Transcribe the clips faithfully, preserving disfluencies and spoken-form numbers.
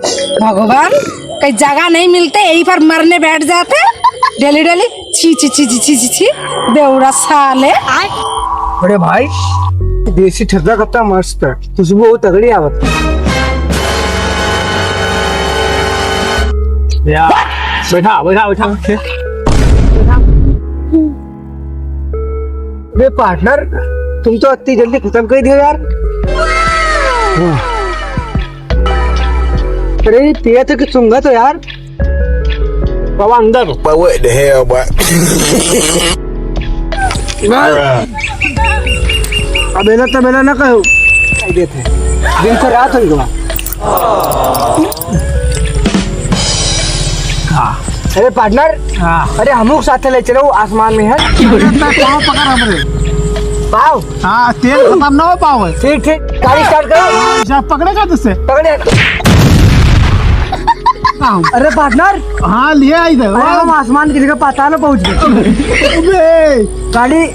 भगवान, कहीं जगह नहीं मिलते, यहीं पर मरने बैठ जाते। डेली डेली छी छी छी छी छी छी छी, बेवड़ा साले। अरे भाई, देसी ठर्रा कितना मस्त है, खुशबू बहुत तगड़ी आवत है। या, बैठा, बैठा, बैठा। बे पार्टनर, तुम तो इतनी जल्दी खत्म कर दियो यार। अरे, पिया तो कुछ सूंघा तो यार। बाबा अंदर। But what the hell, boy? अबेला तबेला ना कहो। कह देते। दिन से रात हो गया। हाँ। अरे पार्टनर, हाँ। अरे हमहू साथे ले चलो, आसमान में है। अरे, पाँव पकड़ हमरे। पाँव? हाँ, तेल खतम ना हो पावे। ठीक, ठीक, गाड़ी स्टार्ट करो। हाँ, जा पकड़ेगा तुझसे। पकड़े। हाँ। अरे पार्टनर। हाँ, लिए आई थे। अरे हम आसमान की जगह पाताल में पहुंच गए। अबे। गाड़ी,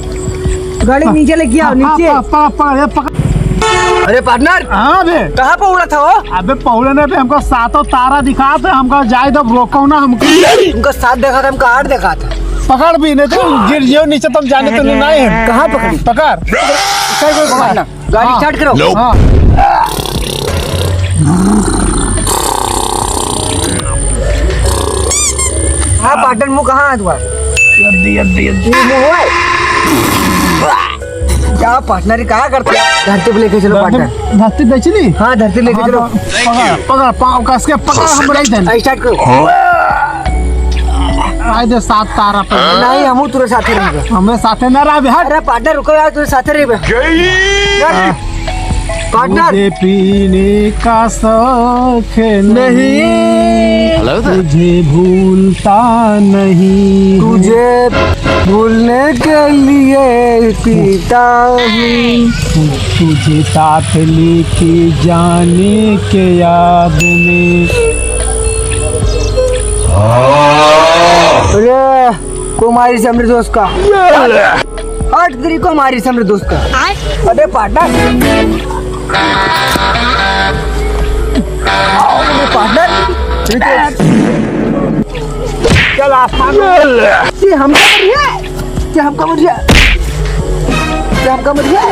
गाड़ी नीचे लेके आओ, हाँ, नीचे। पकड़, पकड़, पकड़, ये पकड़। अरे पार्टनर। हाँ बे। कहाँ पे उड़ा था वो? अबे पहुड़े ने बे हमको सातों तारा दिखा थे, हमको जाए दो, रोको ना हमको। तुमको सात देखा था, हमको आठ देखा था। पकड़ भी नहीं तो गिर जियो नीचे, तुम जाने तो नहीं है। कहाँ पकड़ी? पकड़। चल, कोई पकड़ ना। गाड़ी हाँ। स्टार्ट करो। हाँ। हाँ, पार्टनर, मुंह कहाँ है तुम्हारा? यद्दी, यद्दी, यद्दी। ये मुंह है? क्या पार्टनर, ये कहाँ करते हैं? धरती पे लेके चलो, धरती, पार्टनर। धरती बेच ली? हाँ, धरती लेके हाँ, चलो। तो पकड़, पकड़, पाँव कस के पकड़, हम रही देन। स्टार्ट करो। आए दे सात तारा पे। नहीं, हमहू तोरे साथे रहबे। हमरे साथे ना रहबे, हट। अरे पार्टनर रुको यार, तोरे साथे रहबे। यार, पार्टनर। तुझे पीने का शौक नहीं। नहीं। तुझे भूलता नहीं। तुझे भूलने के लिए पीता हूँ। तुझे साथ लेके जाने के याद में। अरे, को मारी से हमरे दोस्त का। हट तेरी, को मारी से हमरे दोस्त का। अबे पार्टनर। अबे पार्टनर। चल आसमान में। ये हमका मर गया। ये हमका मर गया। ये हमका मर गया।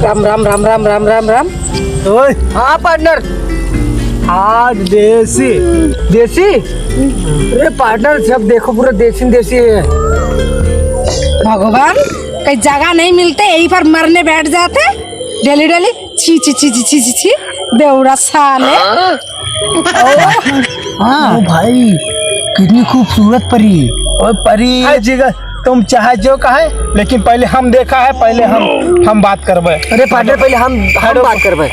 राम, राम, राम। ओए। हाँ, पार्टनर। आज देसी। देसी? अरे, पार्टनर, जब देखो, पूरा देसी, देसी है। भगवान, कहीं जगह नहीं मिलते, यहीं पर मरने बैठ जाते। डेली, डेली, छी, छी, छी, बेवड़ा साले। हाँ। ओ भाई, कितनी खूबसूरत परी। ओ परी। हाय जिगर, तुम चाहे जो कहे, लेकिन पहले हम देखा है, पहले हम, हम बात करबे। अरे पार्टनर, पहले हम, हम बात करबे।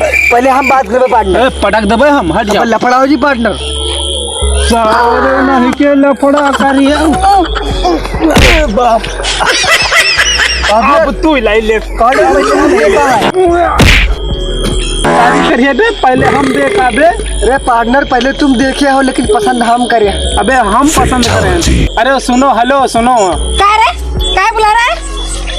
पहले हम बात करबे पार्टनर। ए, पटक देबे हम, हट जा। लफड़ा हो जी पार्टनर। सारे नहीं के लफड़ा करिए। बाप। अब तू ही लाई ले। करिए बे, पहले हम देखा बे। अरे पार्टनर, पहले तुम देखे हो, लेकिन पसंद हम करे। अबे हम पसंद करें। अरे सुनो, हेलो, सुनो। का रे? का बुला रहा है?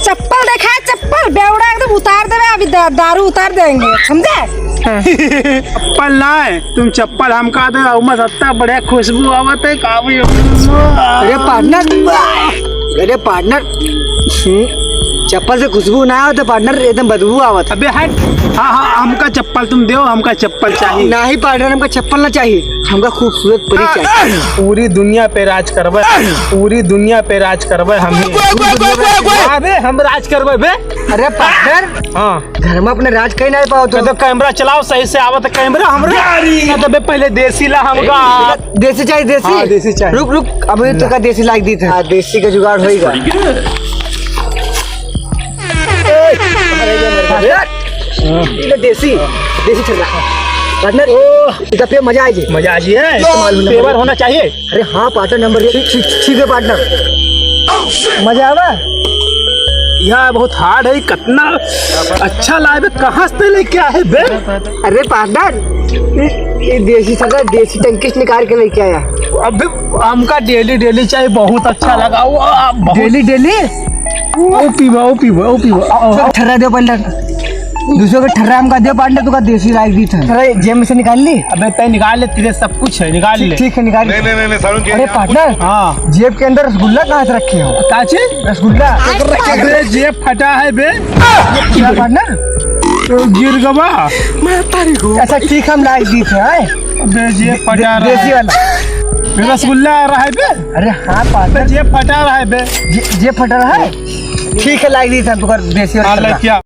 चप्पल देखा है, चप्पल। बेवड़ा एकदम उतार देवे, अभी दा-, दारू उतार देंगे, समझे? चप्पल ना है, तुम चप्पल हमका दे, उमा सत्ता बढ़िया खुशबू आवत है, का भी। अरे पार्टनर, अरे पार्टनर, हम्म, चप्पल से खुशबू ना आवत है पार्टनर, एकदम बदबू आवत है। अबे हट, हाँ, हाँ, हमका चप्पल तुम दो, हमका चप्पल चाहिए। नहीं पार्टनर, हमका चप्पल ना चाहिए, हमका खूबसूरत परी चाहिए। पूरी दुनिया पे राज करबे, पूरी दुनिया पे राज करबे हम ही। अबे हम राज करबे बे। अरे पार्टनर, हाँ। घर में अपने राज कहीं नहीं पाओ तो। तो कैमरा चलाओ सही से, आवत कैमरा हमरा। ना तो बे पहले देसी ला हमका। देसी चाहिए, देसी? हाँ, देसी चाहिए। रुक, रुक, अभी तो का देसी लाग दी था। हाँ, देसी का जुगाड़ होइगा। ए, अरे, ये देसी, देसी चल रहा। पार्टनर, ओ। इधर पे मजा आ जाए। मजा आ जाए। मालूम नहीं। पेवर होना चाहिए। अरे हाँ, पार्टनर नंबर एक। ठीक, ठीक, ठीक है पार्टनर। मजा आवा? यह बहुत hard है, कितना अच्छा लाए बे, कहाँ से लेके आए बे? अरे partner, ये, ये देसी सदा, देसी टंकी से निकाल के लेके आया। अबे हमका daily daily चाहिए, बहुत अच्छा लगा वो। Daily daily? ओ पीबा, ओ पीबा, ओ पीबा। ठर्रा दे partner, दूसरे के ठर्रा हमका दे partner, तुका देसी लाइक दी था। अरे जेब में से निकाल ली। अबे तय निकाल ले, तेरे सब कुछ है, निकाल ले। ठीक है, निकाल ले। नहीं, नहीं, नहीं, नहीं, सारुण जी, अरे आप partner, हाँ। जेब के अंदर रसगुल्ला कहाँ से रखे हो? का चीज? रसगुल्ला। अरे जेब फटा है बे। क्या partner? गिर गवा। अच्छा ठीक, हम लाइक दी थे, हैं? अबे जेब फटा रहा है। देसी वाला। बे रसगुल्ला आ रहा है बे। अरे हाँ partner। जेब फटा रहा है बे। जे-, जेब फटा रहा है? ठीक है, लाइक दी थे, तुका देसी वाला। हाँ, लाइक किया।